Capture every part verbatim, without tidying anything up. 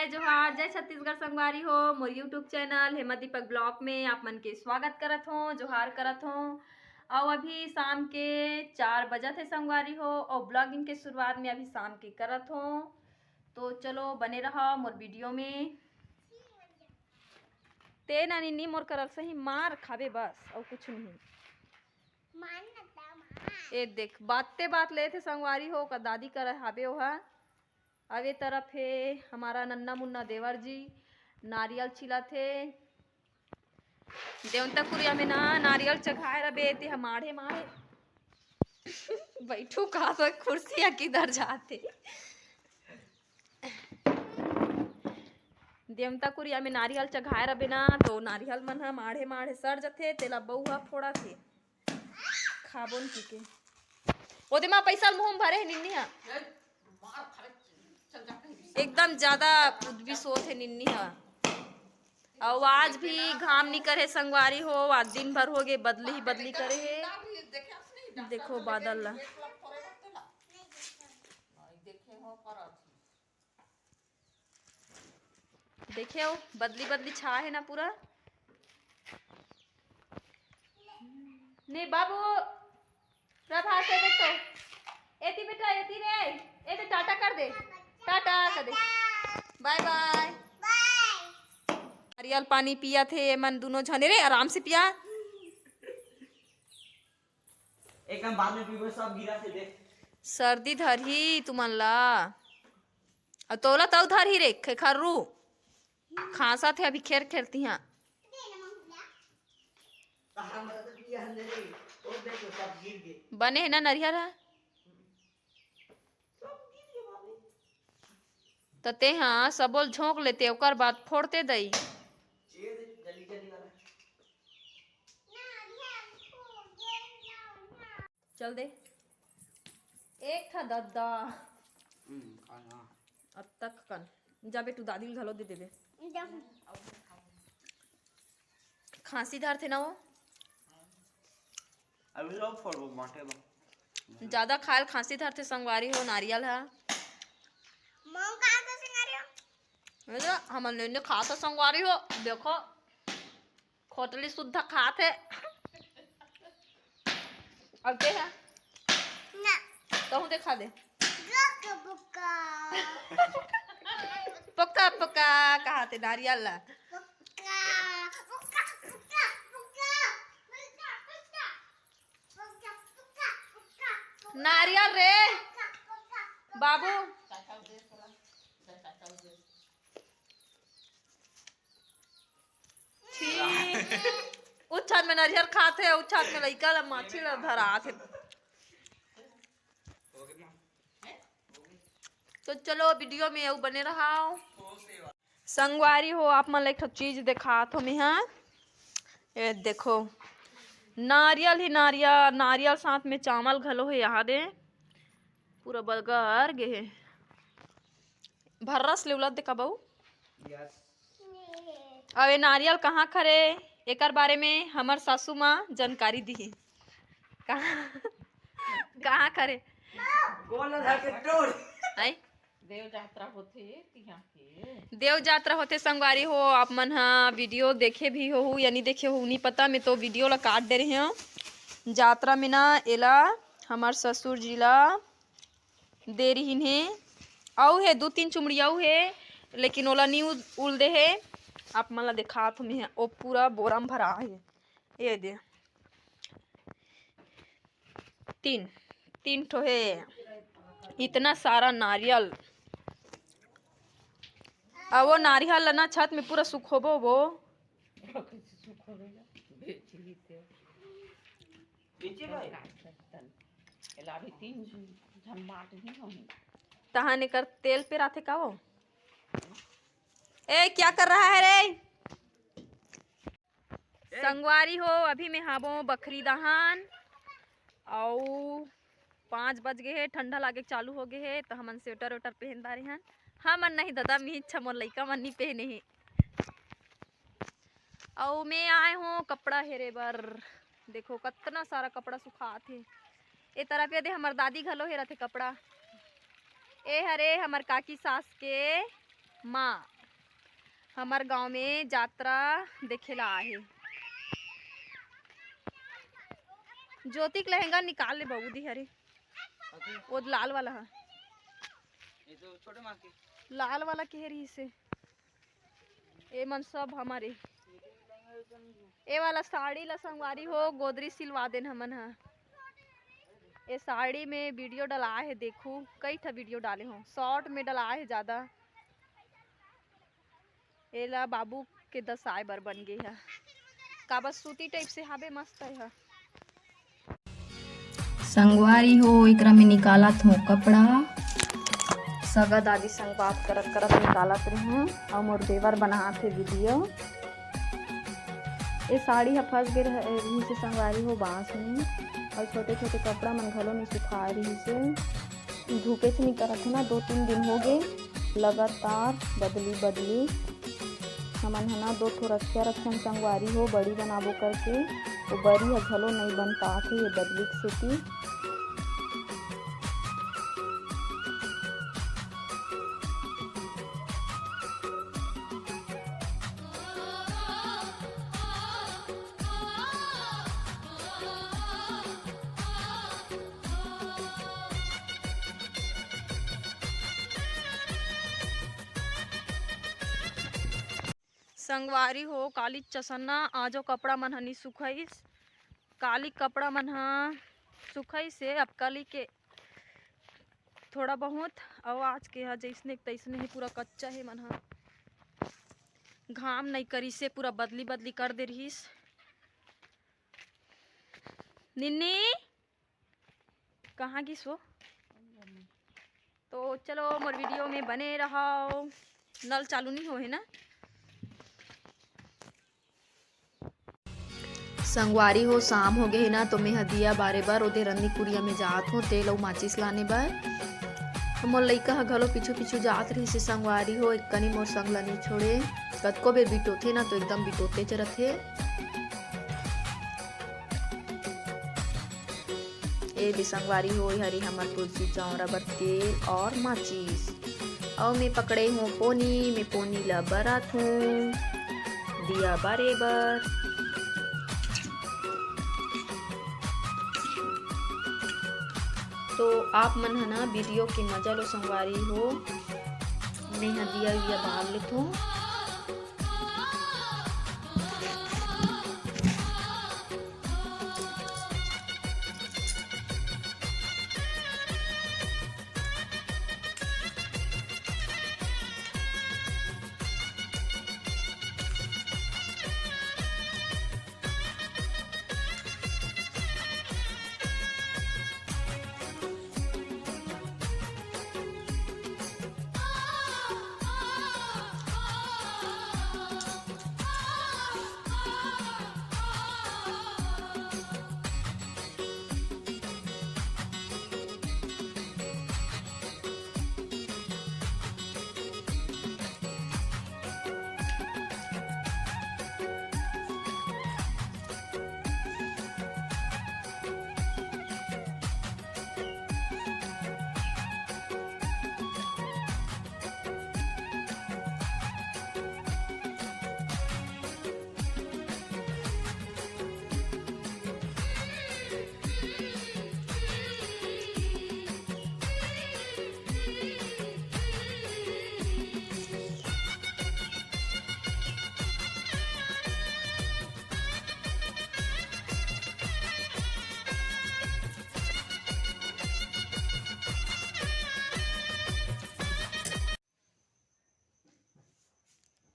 जोहार, जय छत्तीसगढ़ संगवारी हो। मोर YouTube channel Hema Deepak blog में आप मन के स्वागत करत हों, जोहार करत हों। अउ अभी शाम के चार बजत हे संगवारी हो, अउ ब्लॉगिंग के शुरुआत में अभी शाम के करत हों। तो चलो बने रहा मोर वीडियो में। ते ना निन्नी मोर करल सही मार खाबे बस, अउ कुछ नहीं। ए देख, बाते बात ले थे संगवारी हो, का दादी कर हाबे ओहा। अब ए तरफ हे हमारा नन्ना मुन्ना देवर जी, नारियल छिला थे। देवता कुरिया में ना नारियल चघाए रबे, ते ह माढ़े माढ़े बैठू का तो कुर्सी ह किधर जाते। देवता कुरिया में नारियल चघाए रबे ना, तो नारियल मन ह माढ़े माढ़े सड़ जथे, तेला बउहा फोड़ा थे। खाबोन की के। ओदे मा पैसा मुंह में भरे हे निन्नी हा। एकदम ज्यादा उद्बिस होत हे निन्नी हा। अउ आज भी घाम निकर हे संगवारी हो, आज दिन भर हो गे बदली ही बदली करे हे। देखो बादल ला। देखे हो, बदली बदली छा हे ना पूरा। नहीं बाबू, प्रभात से देख तो। एती बेटा, एती रे। ए तो टाटा कर दे, टाटा कर दे, बाय बाय। नारियल पानी पिया थे ये मन दोनों झने रे, आराम से पिया। एकदम बाद में पीबे, सब गिरा से दे। सर्दी धरही तुमन ला। अउ तोला तउ धरही रे, खेखर्रू। खांसा थे अभी खेर खेर तिहा। बने हे ना नरियर हा? त तेहा सबोल झोंक लेते, ओकर बाद फोड़ते दई। चल दे। एक ठा दद्दा। अब तक कन। जा बेटू, दादी ल घलो दे देबे। खांसी धरथे ना वो। अभी लोग फोड़बो बांटे बा। ज्यादा खायल खांसी धरथे संगवारी हो, नारियल हा। हमन ने खात संगवारी हो, देखो। खोटली सुद्धा खात हे। अब के हे? ना। तहूँ देखा दे। पक्का, पक्का। पक्का, पक्का, कहा थे नारियल ला। पक्का, पक्का, पक्का, पक्का। नारियल रे। पक्का, पक्का, पक्का। बाबू। छी। उछात में नरियर खात हे, उछात में लइका ला माछी ला धरात हे। तो चलो वीडियो में अउ बने रहा। संगवारी हो, आप मन ला एक ठो चीज देखात हो मेहा। ए देखो, नारियल ही नारियल, नारियल साथ में चावल घलो हे। यहाँ दे पूरा बलगर गे हे। भर्रस ले उलत दे का बहू? अब ये नारियल कहाँ खरे, एकर बारे में हमर सासू माँ जानकारी दिही। कहाँ, कहाँ खरे? गोल धर के टोर। आई? देव जात्रा होथे तिहाँ के। देव जात्रा होथे संगवारी हो, आप मन हा वीडियो देखे भी होहू या नहीं देखे होहू, नहीं पता, मैं तो वीडियो ला काट दे रहे हूँ। जात्रा में ना एला हमर ससुर जी ला दे रिहिन हे। अउ हे दू तीन चुमड़ी अउ हे, लेकिन ओला नी उल दे हे। आप मन ला देखात हो मेहा, ओ पूरा बोरा म भरा हे। ये दे तीन, तीन ठो हे। इतना सारा नारियल। अब वो नारियल ला ना छत में पूरा सुखोबो वो। पीछे भाई। एला अभी तीन झन बांट ही होही। तहान एकर तेल पेराथे का वो? ए, क्या कर रहा है रे? संगवारी हो, अभी मैं हाबो बखरी दहान, अउ पाँच बज गे हे, ठंडा लागे चालू हो गे हे, त हमन स्वेटर वेटर पहन डारे हन। हमन नहीं दादा, मी इच्छा मोर लइका मन नहीं पहने हे। अउ मैं आए हों कपड़ा हेरे बर। देखो कतना सारा कपड़ा सुखात हे। ए तरफ ये दे हमर दादी घलो हेरत हे कपड़ा। ए हरे हमर काकी सास के माँ, हमर गांव में जात्रा देखे ला आए हे। ज्योति के लहंगा निकाल ले बहू, दिहरी। वो लाल वाला है। ये तो छोटे माँ के। लाल वाला के रहिसे। ए मन सब हमारे। ए वाला साड़ी ला संगवारी हो, गोदरी सिलवा देन हमन ह। ए साड़ी में वीडियो डलाए हे, देखू, कई ठा वीडियो डाले हो, शॉर्ट में डलाए हे ज्यादा। एला बाबू के दसाए बर बन गे ह। काबर सूती टाइप से हाबे, मस्त हे ह। संगवारी हो, एकरा में निकालत हो कपड़ा। सगा दादी संग बात करत करत निकालत रहे, अउ मोर देवर बनात हे वीडियो। ए साड़ी ह फंस गे रह-, रहिसे संगवारी हो बांस में, अउ छोटे छोटे कपड़ा मन घलो नइ सुखा रहिसे। धूपेच नइ करत हे ना, दो तीन दिन हो गे लगातार बदली बदली। हमन ह ना दो ठो रखिया रखे हन संगवारी हो, बड़ी बनाबो करके, तो बड़ी ह घलो नइ बन पात हे ये बदली के सेती। संगवारी हो, काली चसन्ना आजो कपड़ा मन ह नी सुखाइस। काली कपड़ा मन ह सुखाइस हे, अब काली के थोड़ा बहुत, अउ आज के ह जइसने के तइसने हे, पूरा कच्चा हे मन ह। घाम नइ करिस हे, पूरा बदली बदली कर दे रिहिस। निन्नी, कहाँ गिस वो? तो चलो, मोर वीडियो में बने रहो। नल चालू नहीं हो हे ना? संगवारी हो, शाम हो गे हे ना, तो मैं ह दिया बारे बर ओदे रन्नी कुरिया में जात हों, तेल अउ माचिस लाने बर। तो मोर लइका ह घलो पीछू पीछू जात रहिसे संगवारी हो, एक कनी मोर संग ल नइ छोड़े। कतको बेर बिटोथे ना, तो एकदम बिटोतेच रथे। ए दे संगवारी हो, ए हरे हमर तुलसी चौंरा बर तेल और माचिस। अउ मैं पकड़े हों पोनी, मैं पोनी ल बरत हों दिया बारे बर। तो आप मन ह ना वीडियो के मजा लो संगवारी हो, मैं ह दिया विया बार लेथों।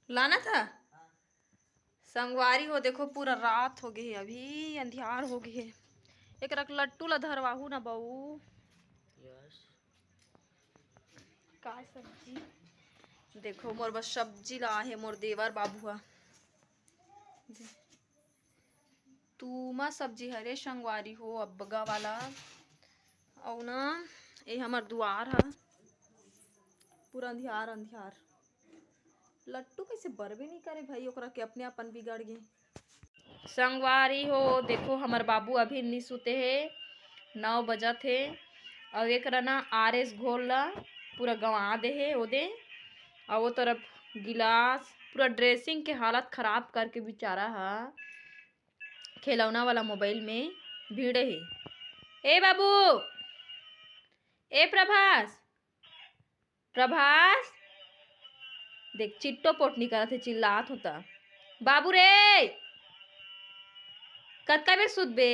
लाना था। संगवारी हो, देखो, पूरा रात हो गे हे, अभी अंधियार हो गे हे। एकरा के लट्टू ला धरवाहू ना बऊ। का सब्जी? देखो, मोर बस सब्जी ला हे मोर देवर बाबू हा। तूमा सब्जी हरे संगवारी हो, अब्बगा वाला। अउ ना, ए हमर दुआर ह, पूरा अंधियार अंधियार। लट्टू कइसे बरबे नइ करे भाई, ओकरा के अपने अपन बिगड़ गे। संगवारी हो, देखो, हमर बाबू अभी नी सुते हे, नौ बजत हे। अउ एकरा ना आर एस घोल ला पूरा गंवा दे हे ओदे। अउ ओ तरफ गिलास, पूरा dressing के हालत खराब करके बेचारा ह खिलौना वाला मोबाइल में भिड़े हे। ए बाबू, ए प्रभास, प्रभास, देख चिट्टो पोट निकलत हे, चिल्लात होता। बाबू रे, कतका बेर सुतबे?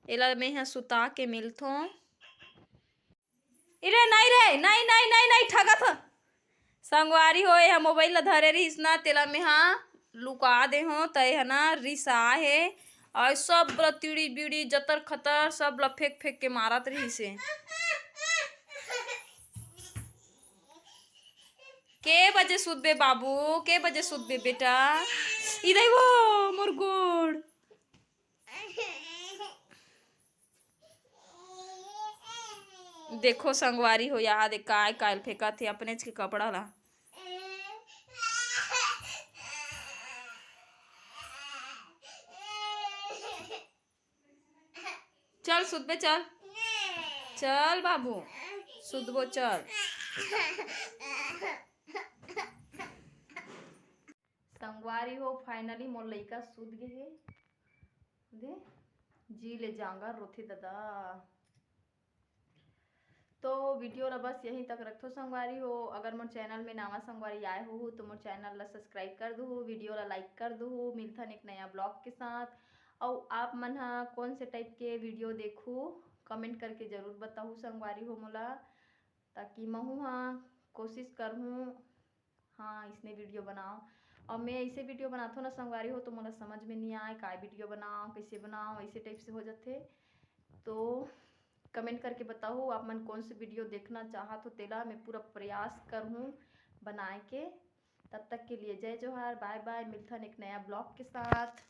एला मैं ह सुता के मिलथों। इरे नहीं रे, नहीं, नहीं, नहीं, नहीं, ठगत ह। संगवारी हो, एहा मोबाइल ला धरे रहिस ना, तेला मेहा लुका दे हो, त एहा ना रिसा हे। और सब ल तिड़ी बिड़ी, जतर खतर, सब ल फेंक फेंक के मारत रहिस हे। के बजे सुतबे बाबू, के बजे सुतबे बेटा? इधर वो मोर गोड़। देखो संगवारी हो, यहाँ देख काय कायल फेंकत हे अपनेच के कपड़ा ला। चल सुतबे, चल, चल बाबू, सुतबो, चल। संगवारी हो, finally मोर लइका सुत गे हे। दे, जी ले जांगर रोथे ददा। तो video ला बस यहीं तक रखथो संगवारी हो। अगर मोर channel में नवा संगवारी आए हो तो मोर channel ला subscribe कर दू, video ला like कर दू। मिलथन एक नया vlog के साथ। अउ आप मन ह कौन से type के video देखू, comment करके जरूर बताहू संगवारी हो मोला, ताकि महू ह कोशिश करहूँ, हाँ, इसने video बनाओ। और मैं ऐसे video बनाथो ना संगवारी हो, तो मोला समझ में नहीं आए काय video बनाओ, कैसे बनाओ, ऐसे type से हो जाथे। तो comment करके बताओ आप मन कौन से video देखना चाहत हो, तेला मैं पूरा प्रयास करहूँ बनाए के। तब तक के लिए जय जोहार, bye bye, मिलथन एक नया vlog के साथ।